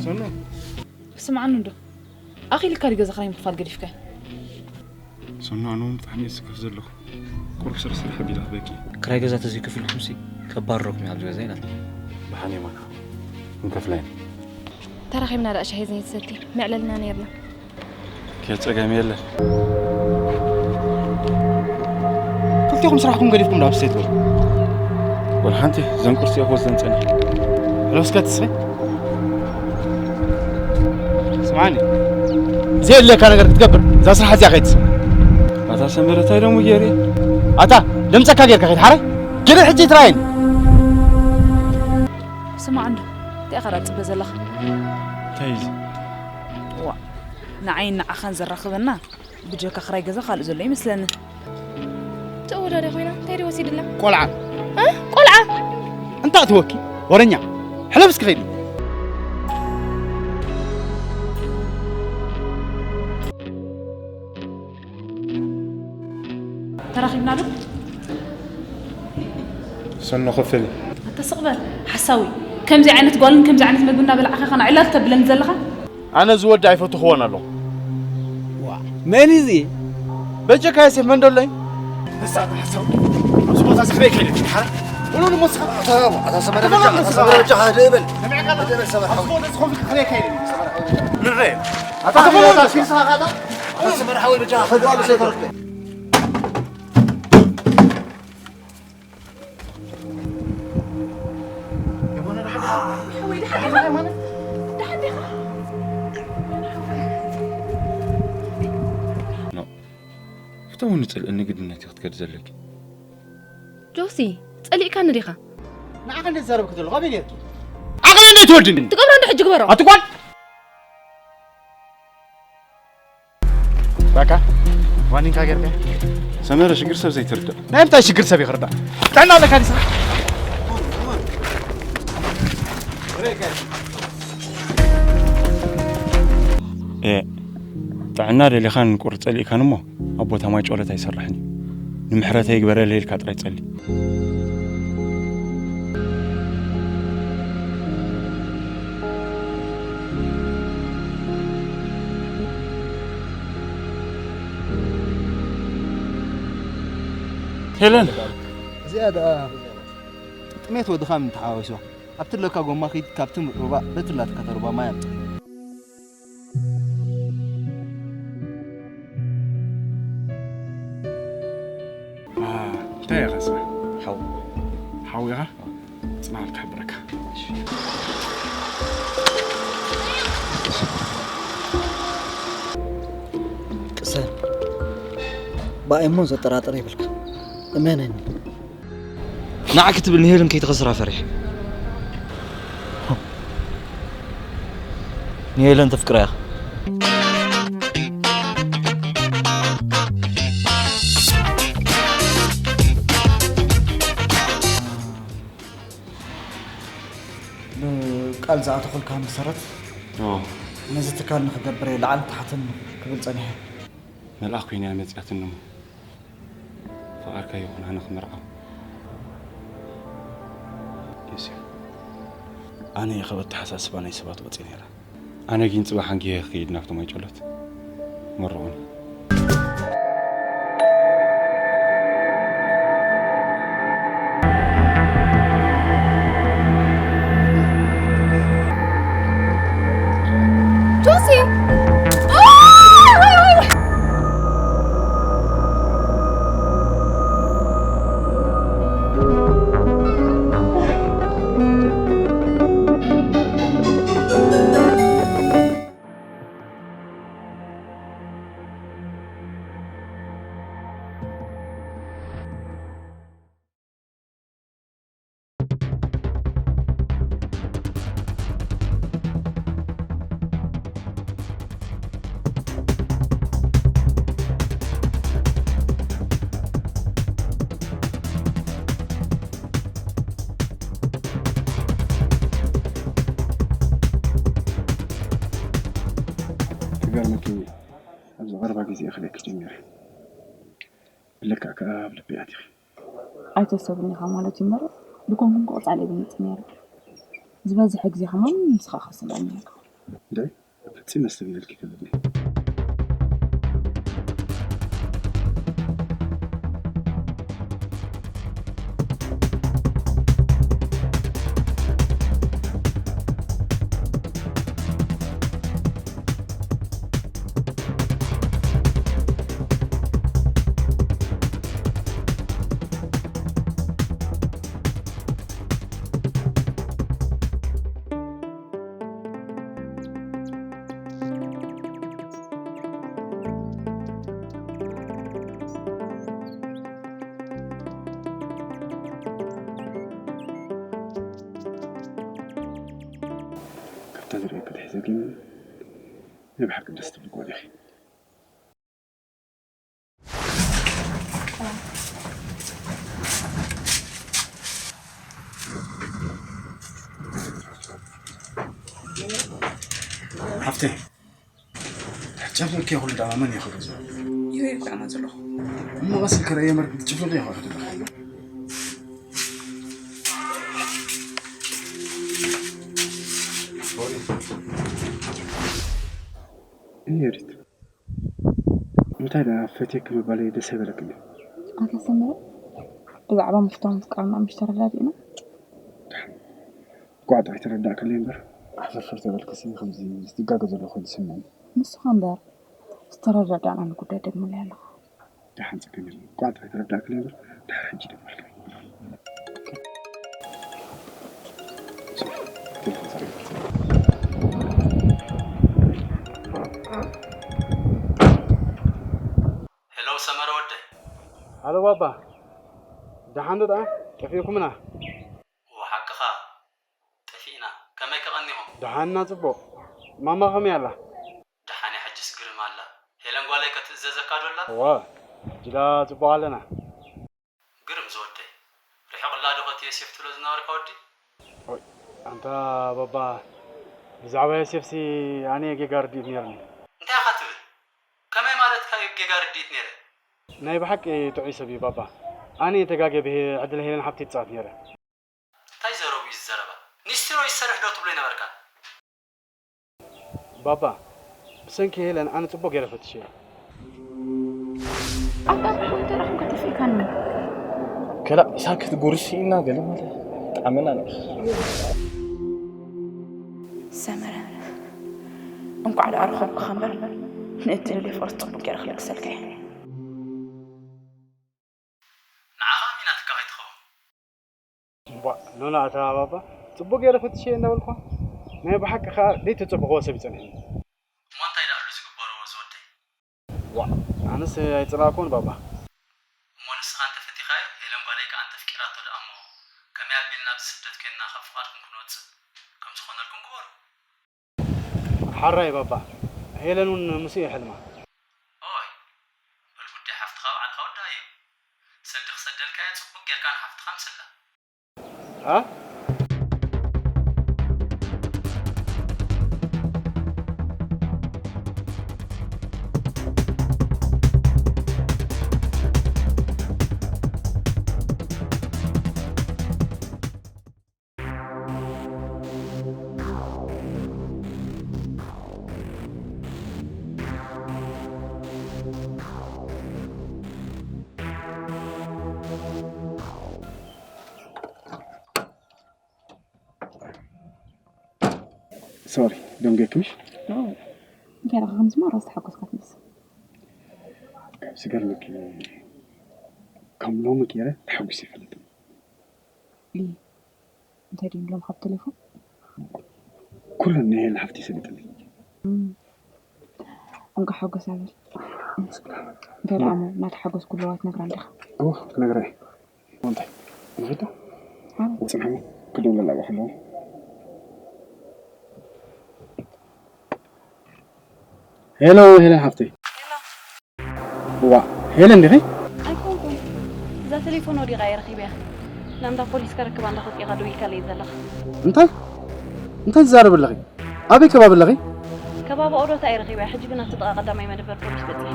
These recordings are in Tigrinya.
ሰኖ። ስምዓኒ እንዶ፣ ኣኺልካ ድዩ ገዛ ክራይ ምኽፋል ገዲፍካ? ሰኖ፣ ኣነ እውን ብጣዕሚ እየ ዝስከፍ ዘለኹ። ቁሩብ ስራሕ ስራሕ ኣቢለ ክበኪ። ክራይ ገዛ ተዘይከፊልኩምሲ ከባርረኩም ኣብዚ ገዛ ኢላትና። ብሓኔማና ክንከፍላ ኢና። ተራኺብና ደኣ ሻሂ ዘይትሰቲ መዕለልና ነይርና። ከጸገም የለን። ክልቴኹም ስራሕኩም ገዲፍኩም ናብ ስተት በሉ። ወላ ሓንቲ እዘን ቁርሲ እየ ክወስደን ጸኒሐ። ሎስከ ትስፈ ስማኒ፣ ዘየድልየካ ነገር ክትገብር እዛ ስራሕ እዚኣ ከይትስብ። ኣታ ሰመረ፣ እንታይ ደሞ ገይረ? ኣታ ደምፀካ ጌርካ ከይድ ሓራይ ገለ ሕጂ ትራይን። ስማዕ እንዶ እንታይ ኢኻ ትፅበ ዘለኻ? እንታይ እዩ እዚ? ዋ፣ ንዓይን ንዓኻን ዘራኽበና ብጀካ ክራይ ገዛ ካልእ ዘሎ ይመስለኒ። ተወዳዳሪ ኮይና እንታይ ድዩ ወሲድላ? ቆልዓ እ? ቆልዓ እንታ እትወኪ ወረኛ ሕለፍ እስኪ ኸይዲ። ተራኺብና ዶ? ሰኖ ክፍል ኣታ ስቕ በል ሓሳዊ። ከምዚ ዓይነት ጓልን ከምዚ ዓይነት ምግቢ እናበላዕኻ ኸና ዕላል ተብለኒ ዘለኻ? ኣነ ዝወዲ ኣይፈትኽዎን ኣለኹ። መን እዚ? በጀካ የሴፍ መን ደሎይ? ንሳ ተሓሰብ ኣብዚ ቦታ እዚ ክበይ ከይደ ሓራ ቁሉን ሞስኻ ኣታ ሰመረ በጃ ኣታ ሰመረ በጃ ደበል ደበል ሰመረ ሓዊ ዝኾንክ ክበይ ከይደ ንረ ኣታ ተፈለጣ ሲልሳ ካታ ኣታ ሰመረ ሓዊ በጃ ከድዋ ብሰይተረክ ፍተውኒ ጽልእኒ ግድነት እዩ ክትከድ ዘለኪ። ጆሲ፣ ጸሊእካኒ ዲኻ? ንዓኻ እንደ ዝዛረብክ ዘለኹ ኣበይ ነርኪ? ዓቕሊ እንደ ትወድኒ ትገብሮ እንደ ሕጂ ግበሮ። ኣትጓል በቃ ዋኒንካ ጌርካ ሰመረ ሽግር ሰብ ዘይትርዳእ። ናይ ምንታይ ሽግር ሰብ ይኽርዳ? ጥዕና ኣለካ ዲስኻ? ኤ ጥዕና ደሊኻን ቁርጸ ልኢካን እሞ ኣብ ቦታ ማይ ጮለት ኣይሰርሕን እዩ። ንምሕረተይ ይግበረለይ ኢልካ ጥራይ ጸሊ። ሄለን እዚኣ ደኣ ጥሜት ወድኻ ምን ተሓዋዊስዋ ኣብቲ ለካ ጎማ ኺድ ካብቲ ሩባ በቲ ላትካ ተሩባ ማይ ኣምጽእ። እንታይ ኢኻ ስራሕ ሓው ሓው ኢኻ። ጽናት ክሕብረካ። ቅሰን ብኣይ እሞ ዘጠራጥር የብልካ። እመነኒ። ንዓ ክትብል ንሄለን ከይትኸስራ ፈሪሐ። ንሄለን ተፍቅራ ኢኻ። ብቃል ዝኣተኹልካ መሰረት ነዚ ትካል ንክገብር እየ ላዕልን ታሕትን ክብል ጸኒሐ። መልኣኽ ኮይና እያ መጺኣትኒ እሞ ፍቓድካ ይኹን ኣነ ክምርዓው። ዮሴፍ ኣነ እየ ካብ ኣተሓሳስባ ናይ ሰባት ወጺ ነይረ። ኣነ ግን ጽባሕ ኣንጊሀ ክኸይድ ናብቶም ኣይጨሎት መርቑኒ። ጆሲ! ክገርመኪ ኣብዚ ቀረባ ግዜ ክልእክ ጀሚረ ብልክዕ ከኣ ኣብ ልበይ ኣቲኺ። ኣይተሰብን ኢኻ ማለት እዩ እምበር ብኮንኩን ክቕጻል እየ ዝመጽእ ነይረ። ዝበዝሐ ግዜ ከማን ንስኻ ከስብኣኒ ነይርካ። እንደ ፍጺም መስተብየልኪ ከለኒ። ካብታ ዝርእየኪ ትሕዘ ግን ናይ ብሓቂ ደስ ትብል ጓል ኢኺ። ሓፍተይ፣ ጨፍልቂ ኩሉ ዳማ መን እዩ ክገዝኦ? ይሁ ይኮ ኣማ ዘለኹ። እሞ ቀስ ኢልካ ርኣየ መርግ ጨፍልቂ ይኸ ክድለኻ። እኔ ሪት እንታይ ደኣ ፈትየኪ ምባለይ ደስ ኣይበለክን እዩ። ኣታ ሰመረ፣ ብዛዕባ ምፍታው ምፍቃርና ምሽ ተረዳዲእና? ጓዕ ጥራይ ተረዳእክለይ እምበር፣ ሕፍርፍር ተበልክሲ ከምዚ ዝትጋገ ዘለኹ ኮይኑ ዝስምዐኒ። ንስኻ እምበር፣ ዝተረዳዳእናሉ ጉዳይ ደግምለይ ኣለኻ። ደሓን ጸገም የለን። ጓዕ ጥራይ ተረዳእክለይ እምበር፣ ድሕሪ ሕጂ ደውልክለይ። ሶሪ፣ ቴሌፎን ሰሪቑ። ሄሎ ሰመረ ወደይ። ሃሎ ባባ፣ ደሓን ዶ ደኣ? ጠፊእኩምና? እወ ሓቅኻ፣ ጠፊእና። ከመይ ከቐኒኹም? ደሓንና ጽቡቕ። ማማ ከመይ ኣላ? ደሓን እያ፣ ሕጅስ ግርም ኣላ። ሄለን ጓለይ ከ ትእዘዘካ ዶ ኣላ? እወ፣ ሕጂ ደኣ ጽቡቕ ኣለና። ግርም ዝወደይ፣ ርሒቑላ ዶ ከቲ ዮሴፍ ትብሎ ዝነበርካ ወዲ? ኦይ፣ ኣንታ ባባ፣ ብዛዕባ ዮሴፍሲ ኣነ እየ ጌጋ ርድኢት ነይርኒ። እንታይ ኢኻ ትብል? ከመይ ማለትካ እዩ ጌጋ ርድኢት ነይረ? ናይ ብሓቂ ጥዑይ ሰብ እዩ ባባ። ኣነ እየ ተጋግየ ብሄ-፣ ዕድል ሄለን ሓብተይ ትጻወት ነይረ። እንታይ ዘረቡ እዩ ዝዘረባ? ኒስትሮ ይሰርሕ ዶ ትብሎ ይነበርካ? ባባ፣ ብሰንኪ ሄለን ኣነ ጽቡቕ ገይረ ፈትሸዮ። ኣታ ብሕልሚ ተረኺብካ ጠፊእካኒ። ከላ ሳክት ጉርሲ እና ገለ ማለት ጣዕመና ነው። ሰመረ፣ እንኳዕ ደኣ ረኸብኩኻ እምበር፣ ንእትደልዮ ፍቕሪ ጽቡቕ ገይረ ክልግሰልካ እየ። ንዓኻ ኣሚናትካ ከይትኸውን። ቧ፣ ኖኖ፣ ኣታ ባባ፣ ጽቡቕ ገይረ ፈትሸዮ እንዳበልኳ፣ ናይ ብሓቂ ከኣ ደይተጸበኽዎ ሰብ ይጸንሐኒ። እሞ እንታይ ደኣሉ ዝግበሮ ዝወደይ? ዋእ፣ ኣነስ ኣይጸላእኩዎን ባባ። እሞ ንስኻ እንተፈቲኻዮ፣ ሄለን ጓለይ ከኣ እንተፍቂራቶ ደኣ እሞ፣ ከመይ ኣቢልና ኣብዚ ስደት ኮይንና ካብ ፍቓድኩም ክንወጽእ ከም ዝኾነልኩም ግበሩ። ሓራይ ባባ፣ ሄለን እውን ምስኡ እየ ሕልማ። ኦይ፣ በል ጉዳይ ሓፍትኻ ባዕልኻ ወዳእዮ። ሰዲ ክሰደልካዮ ጽቡቕ ጌርካ ንሓፍትኻ ምስላ። ኣ? ሶሪ፣ ደንጌክምሽ? ኖ፣ እንታይ ደኣ ከምዚ ማራ ዝተሓጎስካ ትመስል? ካብ ዝገርመኪ፣ ከም ሎሚ ገይረ ተሓጒሰ ኣይፈልጥን። ሊ፣ እንታይ ድዩ ንብሎም ካብ ቴሌፎን? ኩለን ናይ ሄለን ሓፍተይ ሰሊጠን። እም። እንቋዕ ሓጎሳ በል። እንታይ ደኣ እሞ እናተሓጎስኩ ኣለዋ ትነግራ እንዲኻ? እወ፣ ክነግራ እየ። እንታይ? ንኺድ ዶ? ኣዎ። ጽንሐኒ፣ ክድውለላ እየ ከለኹ። ሄሎ፣ ሄለን ሓፍተይ። ሄሎ። ዋ፣ ሄለን ዲኺ? ኣይኮንኩን። እዛ ቴሌፎን ወዲቓ እየ ረኺበያ። ናብንዳ ፖሊስ ከረክባ እንዳኸድኩ ኢኻ ደው ኢልካለይ ዘለኻ። እንታይ? እንታይ ትዛረቢ ኣለኺ? ኣበይ ከባቢ ኣለኺ? ከባቢ ኦዶታ እየ ረኺበያ። ሕጂ ግን ኣብቲ ጥቓ ቀዳማይ መደበር ፖሊስ በጺሐ።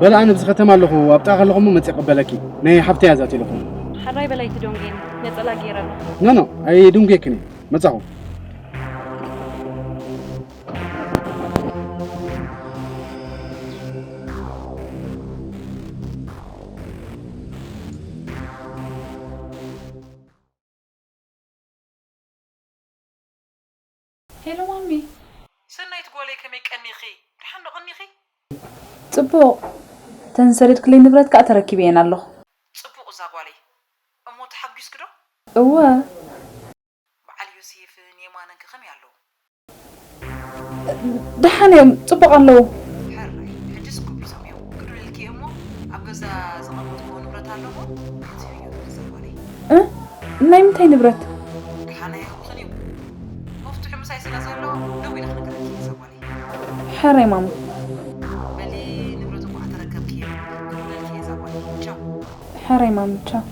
በል ኣነ ኣብዚ ከተማ ኣለኹ፣ ኣብ ጥቓ ከለኹ እሞ መጺአ እቕበለኪ። ናይ ሓብተይ እያ እዛ ቴሌፎን። ሓራይ በል ኣይትደንጉየኒ። ነጸላ ገይረ ኣለኹ። ኖ፣ ኖ፣ ኣይድንጉየክን እየ። መጻኹ። ሰናይት ጓለይ፣ ከመይ ቀኒኺ? ደሓን ዶ ቀኒኺ? ጽቡቕ። እተን ዝሰደድክለይ ንብረት ከኣ ተረኪበየን ኣለኹ። ጽቡቕ እዛ ጓለይ። እሞ ተሓጒስኪ ዶ? እወ። በዓል ዮሴፍን የማነን ከ ከመይ ኣለዉ? ደሓን እዮም፣ ጽቡቕ ኣለዉ። ሕራይ፣ ሕጅስ ኩቢሶም እዮም። ክድውልልኪ እየ እሞ ኣብ ገዛ ዘቐመጥክዎ ንብረት ኣሎ እሞ ክትህብዮ እዛ ጓለይ። እ? ናይ ምንታይ ንብረት? ደሓን ኣይኸውን እዩ። መፍትሑ ምሳይ ስለ ዘሎ ደው ኢለ ክነግረኪ እየ እዛ ጓለይ። ሕራይ ማሙ። በሊ ንብረት እንኳዕ ተረከብክዮ። ክድውልልኪ እየ እዛ ጓለይ። ቻው። ሕራይ ማሙ፣ ቻው።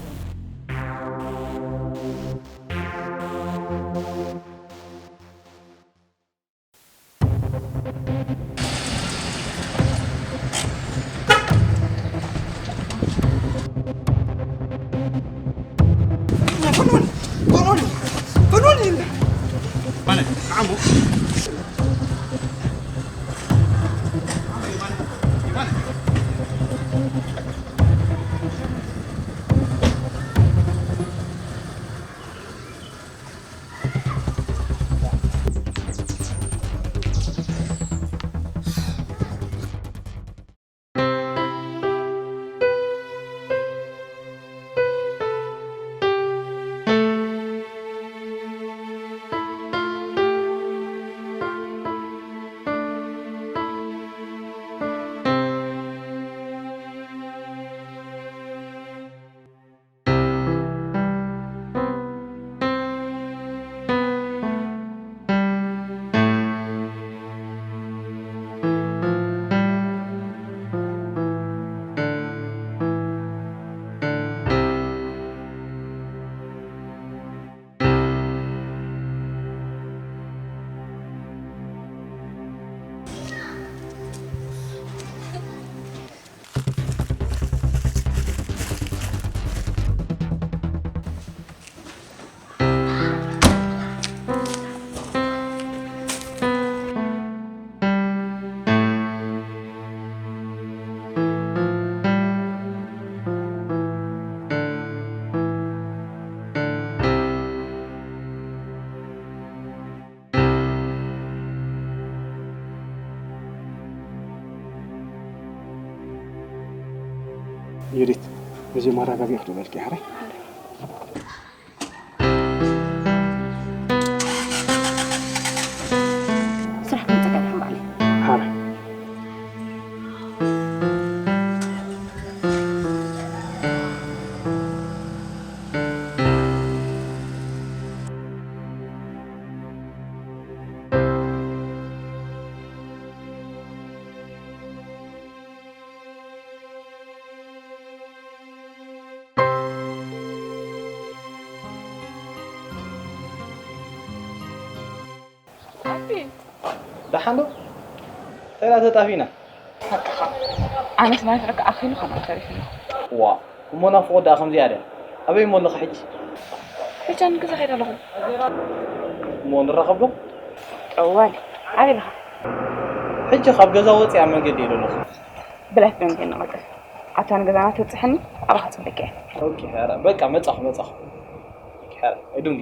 ዩዲት፣ እዚ ማረጋገጺ ክድውለልኪ እየ፣ ሕራይ? ስራሕ ክመጸካ ድሓን ባዕለይ። ሕራይ። ኣቢ። ደሓን ዶ? እንታይ ደኣ ተጣፊእና? ሓቅኻ። ኣነስ ናፊቕካ ኣኺሉ ከማን ተሪፉኒ። ዋ፣ እሞ ናፍቖት ደኣ ከምዚኣ ድያ? ኣበይ እሞ ኣለኺ ሕጂ? ሕጂ ኣነ ገዛ ከይደ ኣለኹ። እሞ ንራኸብ ዶ? ጠዋሊ፣ ኣበይ ኣለኻ? ሕጂ ካብ ገዛ ወጺኣ ኣብ መንገዲ እየ ዘለኹ። ብላይፍ መንገዲ ንቐጽል። ኣብታ ንገዛና ተብጽሐኒ፣ ኣባኻ ጽበይካ እየ። ኦኬ፣ ኧረ፣ በቃ መጻኹ፣ መጻኹ። ኦኬ፣ ኧረ፣ ኣይዱንጊ።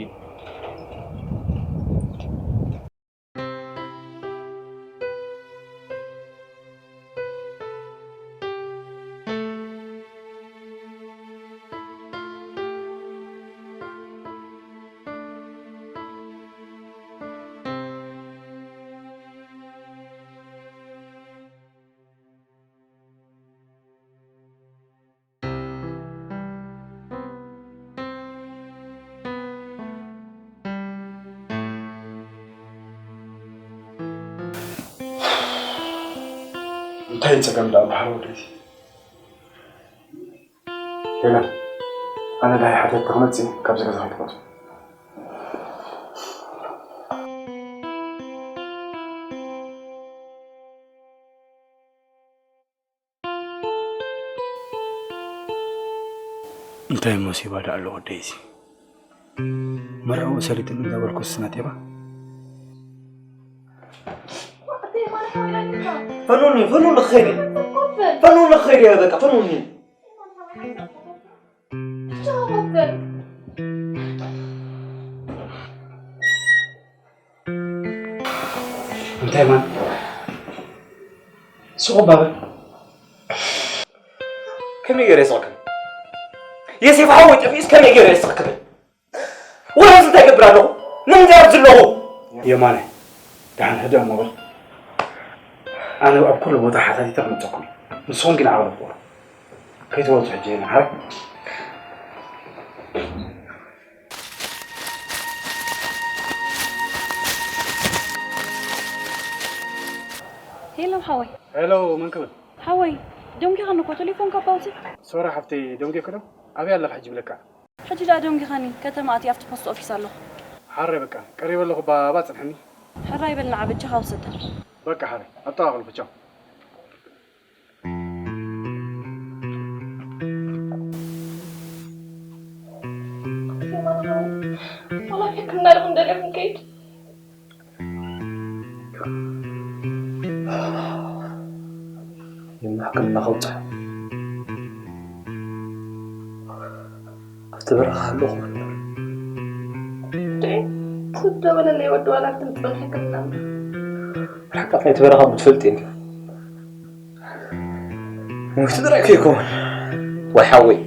እንታይ ጸገም ደኣ በሃር ወደይ? ሄለን፣ ኣነ ዳይ ሓተት ተኽመጽእ ካብዚ ገዛ ከይትወጽእ። እንታይ መሲባ ደኣ ኣሎ ወደይ እዚ? መርዓኡ ሰሊጥኒ እንዳበልኩስ ናጤባ? ፈኑኒ፣ ፈኑኒ ክኸይድ እየ። ፈኑኒ ክኸይድ እየ፣ በቃ ፈኑኒ። እንታይ ማን? ስቕ እባ በል። ከመይ ገይረ ስቕ ክብል? የሴፍ ሓወይ ጠፊኡስ ከመይ ገይረ ስቕ ክብል? ወላ እዚ እንታይ ይገብር ኣለኹ? ንምንታይ ኣብዚ ኣለኹ? የማነ፣ ደሓን ህድእ እሞ በል። ኣነ ኣብ ኩሉ ቦታ ሓታቲተ ክመፀኩም እየ። ንስኹም ግን ዓቕሊ ፍጠሩ። ከይትወፁ ሕጂ የማነ፣ ሓራይ። ሄሎ ሓወይ። ሄሎ፣ መን ክብል? ሓወይ፣ ደንጊኻኒ እኮ፣ ቴሌፎንካ ኣውፅእ። ሶራ ሓፍተይ፣ ደንጊኹ ዶ? ኣበይ ኣለኺ ሕጂ ብለካ? ሕጂ ደኣ ደንጊኻኒ፣ ከተማ ኣትየ ኣብቲ ፖስት ኦፊስ ኣለኹ። ሓራይ በቃ፣ ቀሪበ ኣለኹ፣ ባባ ጽንሐኒ። ሕራይ በል ንዓ በጃኻ ውሰዳ። በቃ ሓራይ፣ ኣጠቓቕልኩ፣ ቻው። የማነ ሓወይ፣ ወላ ሕክምና ዶ ክንደልዮ ክንከይድ? የማነ ሕክምና ከውፅእ ኣብቲ በረኻ ኣለኹ። እንዴ፣ ስደወለለይ ወዲ ዋላ ክትምፅእ ሕክምና። ርሕቀት ናይቲ በረኻ ምትፈልጥ እንዲ ሞይቱ ጥራይ ከይከውን ወይ ሓወይ።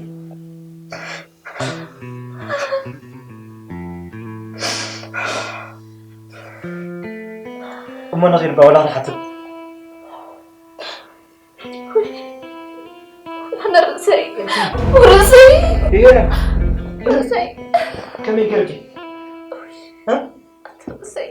እሞ ንኺድ ጓ ወላ ክንሓትት። ኣነ ርእሰይ፣ ርእሰይ፣ እየ። ርእሰይ። ከመይ ገርኪ? እ? ርእሰይ።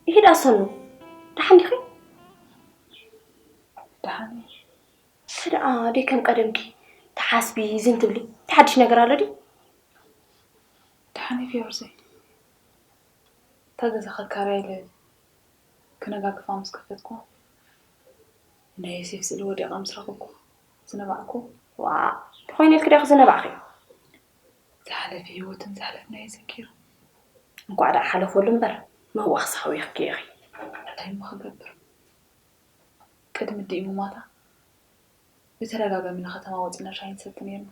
ይሄድ ኣሰኑ። ደሓን ዲኺ? ደሓን እየ። ከደኣ ደይ ከም ቀደምኪ ትሓስቢ ዝን ትብሊ? እንታይ ሓድሽ ነገር ኣሎ ድዩ? ደሓን እየ ፊዮርዘይ። እታ ገዛ ከካርያ ኢለ ክነጋግፋ ምስ ከፈትኩ፣ ናይ ዮሴፍ ስእሊ ወዲቓ ምስ ረኸብኩ ዝነባዕኩ። ዋ፣ ተኾይነ ኢልኪ ዲኺ ዝነባዕኽዮ? ዝሓለፈ ህይወትን ዘሕለፍናዮ ዘኪረ። እንኳዕ ደኣ ሓለፈሉ እምበር፣ መዋኽሲ ሓዊኽኪ ኢኺ። እንታይ እሞ ክገብር? ቅድሚ ኣዲኡ ምሟታ፣ ብተደጋጋሚ ንከተማ ወጺና ሻሂ ንሰቲ ነይርና።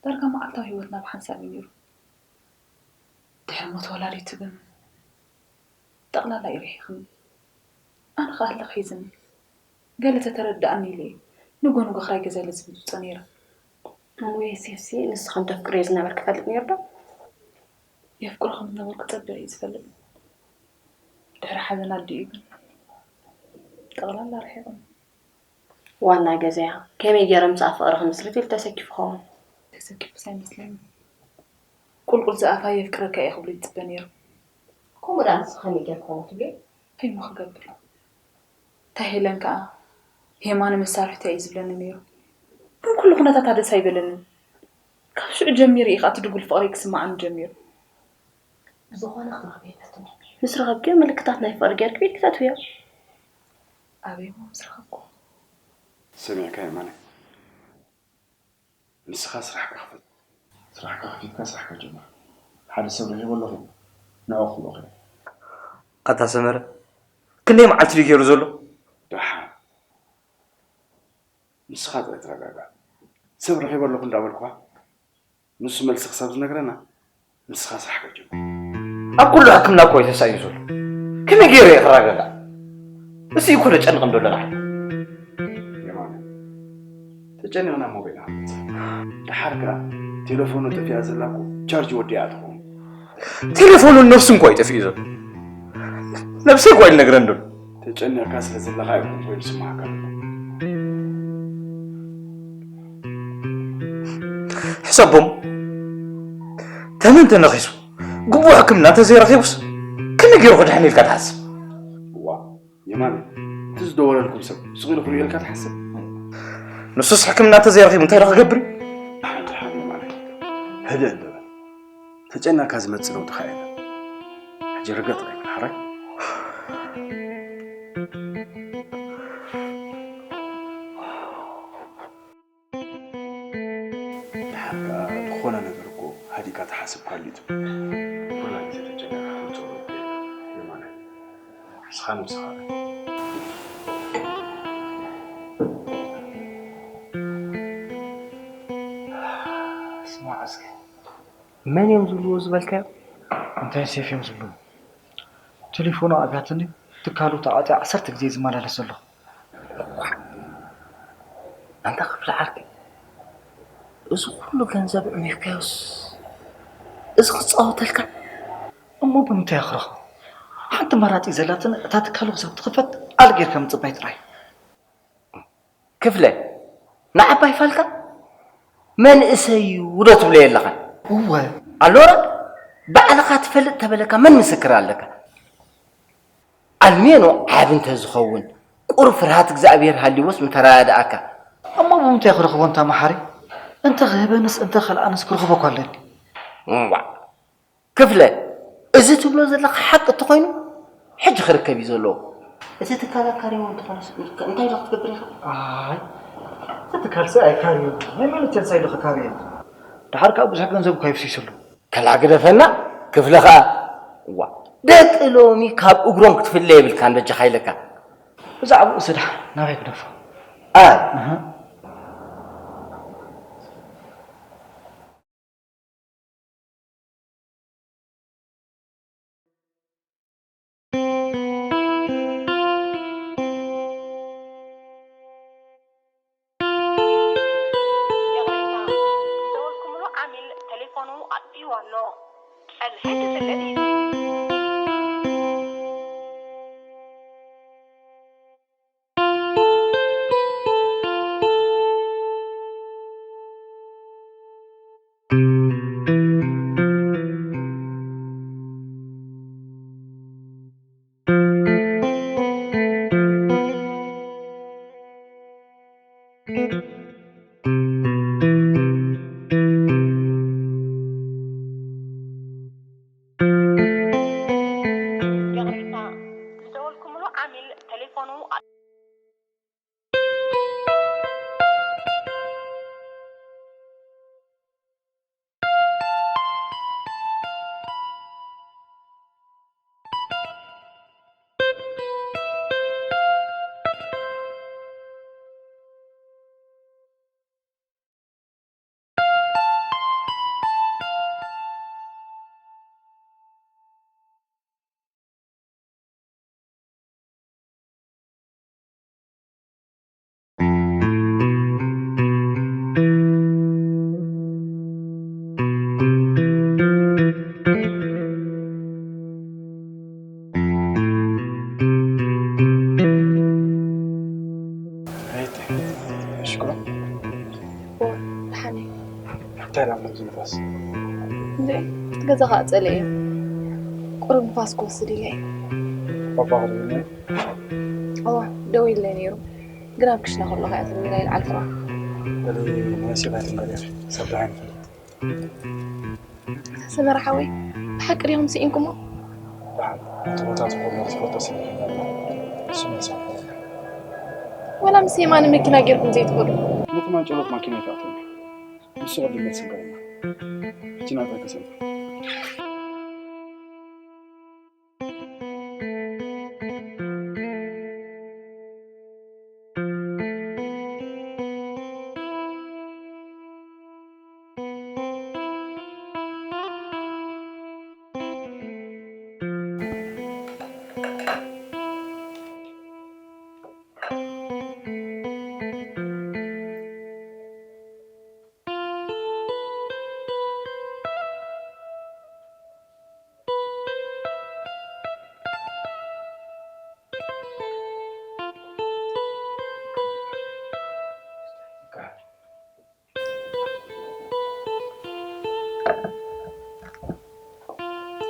ዳርጋ መዓልታዊ ህይወትና ብሓንሳብ እዩ ነይሩ። ድሕሪ ሞት ወላዲቱ ግን፣ ጠቕላላ እዩ ርሒቕኒ። ኣነ ኸኣ ህልኽ ሒዝኒ። ገለ ተተረድኣኒ ኢለ እየ ንጎ ንጎ ክራይ ገዛ ኢለ ዝብጥብጦ ነይረ። እሞ ዮሴፍሲ ንሱ ከም ተፍቅርዮ ዝነበርኪ ይፈልጥ ነይሩ ዶ? የፍቅሮ ከም ዝነበርኩ ጸቢቐ እየ ዝፈልጥ። ድሕሪ ሓዘን ኣዲኡ ግን ጠቕላላ ርሒቕኒ። ዋና ገዛያ ከመይ ገይረ ምስኣ ፍቕሪ ክምስርት ኢሉ ተሰኪፉ ኸውን? ተሰኪፉስ ኣይመስለንን። ቁልቁል ዝኣፋ የፍቅረካ እየ ክብሎ ይጽበ ነይሩ። ደኣ ንስኻ ከመይ ጌርካ ትብልዮ? እንታይ እሞ ክገብር? እታ ሄለን ከኣ የማነ መሳርሕተይ እዩ ዝብለኒ ነይሩ። ግን ኩሉ ኩነታታ ደስ ኣይበለንን። ካብ ሽዑ ጀሚሩ እዩ ከኣ እቲ ድጉል ፍቕረይ ክስምዓኒ ጀሚሩ። ብዝኾነ ክትረኽብዮ ፈትኒ። ምስ ረኸብክዮ ምልክታት ናይ ፍቕሪ ጌርኪ ብኢድኪ ተእትውዮ። ኣበይ እሞ ምስ ረኸብኩ? ሰሚዕካ የማነ? ንስኻ ስራሕካ ክፈት። ስራሕካ ከፊትካ ስራሕካ ጀምር። ሓደ ሰብ ረኺበ ኣለኹ፣ ንዕኡ ክብሎ ኸይደ። ኣታ ሰመረ፣ ክንደይ መዓልቲ ድዩ ገይሩ ዘሎ? ደሓን ንስኻ ጥራይ ተረጋጋዕ። ሰብ ረኺበ ኣለኹ እንዳበልኩኻ ንሱ መልሲ ክሳብ ዝነግረና ንስኻ ስራሕካ ጀምር። ኣብ ኩሉ ሕክምና እኮ እዩ ተሳኢኑ ዘሎ። ከመይ ገይረ እየ ክረጋጋዕ? እሱ እዩ እኮ ዘጨንቕ ዘሎ ንዓይ። የማነ፣ ተጨኒቕና ሞባይል ሃመት። ደሓር ከኣ ቴሌፎኑ ጠፊኣ ዘላ እኮ ቻርጅ ወዲኣ ትኸውን። ቴሌፎኑን ነፍሱን እኮ እዩ ጠፊኡ ዘሎ። ነብሰይ እኮ እዩ ዝነግረኒ ዘሎ። ተጨኒቕካ ስለ ዘለኻ እዩ ሞባይል ዝስምዓካ ዘሎ። ሕሰቦም፣ ተመን ተነኺሱ ግቡእ ሕክምና እንተዘይረኺቡስ ከመይ ገይሩ ክድሕን ኢልካ ትሓስብ? ዋ የማነ፣ እቲ ዝደወለልኩም ሰብ ስቕ ኢሉ ክርእዮ ኢልካ ትሓስብ? ንሱስ ሕክምና እንተዘይረኺቡ እንታይ ዶ ክገብር እዩ? ደሓን ደሓን የማነ፣ ህድእ እንዶ በል። ተጨኒቕካ ዝመጽእ ለውጢ ከኣ የለን። ሕጂ ርገጥ በል ሕራይ። ደሓር ከኣ ዝኾነ ነገር እኮ ሃዲእካ ትሓስብ ክህሉ እዩ ትብል። ኩላ ግዜ ተጨኒቕካ ክትጽውር እኮ የለን የማነ። ንስኻ ንምስኻ በል። ስማዕ እስከ፣ መን እዮም ዝብልዎ ዝበልካዮ? እንታይ ሴፍ እዮም ዝብልዎ? ቴሌፎኑ ኣብያትኒ፣ ትካሉ ተዓጽዩ ዓሰርተ ግዜ እዩ ዝመላለስ ዘሎ። ኣንታ ክፍለ ዓርከይ፣ እዚ ኩሉ ገንዘብ ዕሚርካዮስ እዚ ክጻወተልካ? እሞ ብምንታይ ክረኽቦ? ሓንቲ ኣማራጺ ዘላትን እታ ትካሉ ክሳብ ትኽፈት ቃል ጌርካ ምጽባይ ጥራይ። ክፍለ፣ ንዓባይ ፋልካ መንእሰይ እዩ ዶ ትብለዮ ኣለኻ? እወ። ኣሎ ዶ? ባዕልኻ ትፈልጥ ተበለካ መን ምስክር ኣለካ? ኣልሜኖ ዓቢ እንተዝኸውን ቁሩብ ፍርሃት እግዚኣብሄር ሃልይዎስ ምተረዳድኣካ። እሞ ብምንታይ ክረኽቦ እንታ መሓሪ? እንተ ክህበንስ እንተ ከልኣንስ ክረኽቦ እኳ ኣለኒ። እዋእ ክፍለ፣ እዚ ትብሎ ዘለኻ ሓቂ እንተኾይኑ ሕጂ ክርከብ እዩ ዘለዎ። እቲ ትካል ኣካርይዎ እንተኾነስ እንታይ ዶ ክትገብር ኢኻ? ኣይ እቲ ትካልሲ ኣይካርዮን እዩ። ናይ መለቸንሳ ኢሉ ክካርዮ እዩ። ደሓር ከኣ ብዙሕ ገንዘብ እኳ ይፍሲስሉ። ከላ ግደፈና ክፍለ ኸኣ እዋ ደቂ ሎሚ ካብ እግሮም ክትፍለ የብልካን በጃኻ ኢለካ። ብዛዕባኡ ስዳሕ ናበይ ግደፎ። ኣይ ይቕሬታ፣ ዝደወልኩምሉ ዓሚል ተሌፎኑ ኣጥፊእዎ ኣሎ። ጸንሐ ክጽልእ እዩ። ይቕሬታ፣ ዝደወልኩምሉ ዓሚል ተሌፎኑ እንታይ ናብ ነብዚ ንፋስ እንዴ እቲ ገዛ ከዓ ጸለ እዩ። እኮ ቁሩብ ንፋስ ክወስድ ኢለ እየ። ባባ ክድውል ነይሩ። እዋ ደዊለ ነይሩ፣ ግን ኣብ ክሽነ ከለኹ እያ ትብል ኢላ ይልዓል ፍራ። በሊ ንመሲባ ትንገር ኢኺ፣ ሰብ ደሃይ ንፈልጥ። ሰመረ ሓወይ፣ ብሓቂ ዲኹም ስኢንኩሞ? ደሓን እቲ ቦታ ትፈልጦ ትፈልጦ ስለ ዝነበረ እሱ መልሲ ኣይኮነን። ወላ ምስ የማነ መኪና ጌርኩም ዘይትኸዱ? ነቲ ማንጨሎት ማኪና ይተኣትወኒ። ንሱ ቅድም መልሲ ንገረና። ሕጂ ናብታ ተሰልፍ።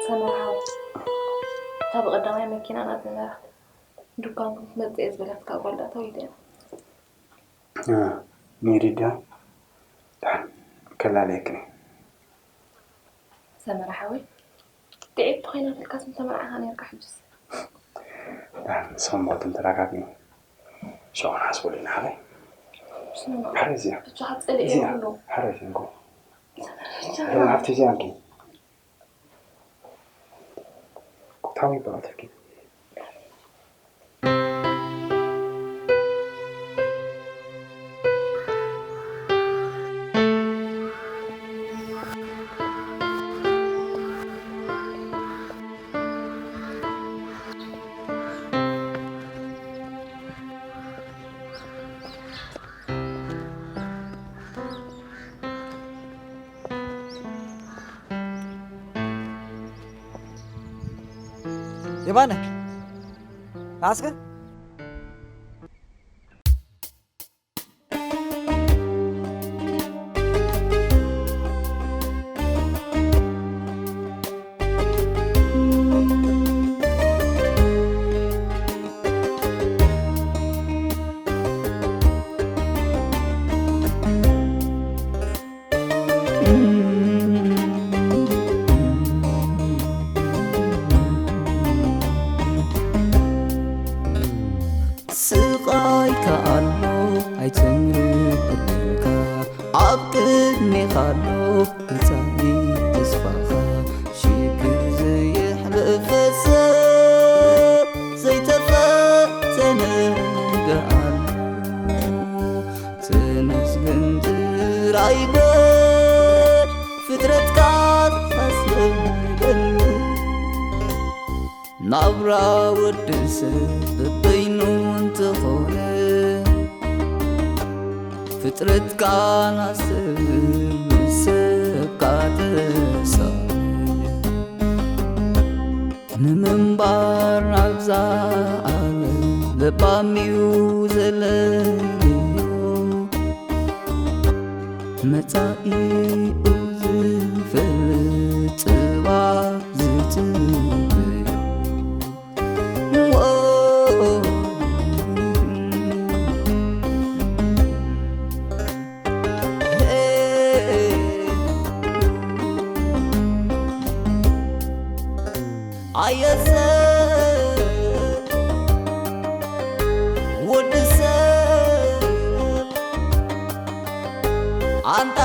ሰመረ ሓወይ፣ እታ ብቐዳማይ መኪና ናብቲ መራኽብ ድኳን ክትመጽእ እየ ዝበለትካ ጓል ደኣ ተወይደ እያ። ነይሪዳ ደሓን ከላለየክኒ። ሰመረ ሓወይ፣ ጥዒት ተኾይናትልካስ ምተመርዓኻ ነይርካ። ሕጅስ ደሓን ሰንበት እንተራካቢ ሸው ንሓስበሉ ኢና ሓበይ። ስምኖ፣ ሓረ እዚኣ ብቻ ጸልእ እዚኣ የብሉ። ሓረ እዚኣ እንኮ ብቻ ደም ኣብቲ እዚኣ እንኪ ቁታዊ ይበቃተኪ። የማነ፣ ናስከ ስቓይካ ኣሎ ኣይትምርር ዕድልካ ኣብ ቅድሜኻ ኣሎ መጻኢ ተስፋኻ ሽግር ዘየሕልፈ ሰብ ዘይተፈተነ ኣሎ ተመስገን ጥራይ በል ፍጥረትካ ኣስለምደሉ ናብራ ወዲ ሰብ በበይኑ እንተኾነ ፍጥረትካ ናስብ ሰብካ ተሳነ ንምንባር ናብዛ ዓለም ለባም እዩ ዘለዮ መጻኢኡ ዝፈልጥ ጽባሕ ዝጽበዮ ኣየሰ ወዲ ሰብ ኣንታ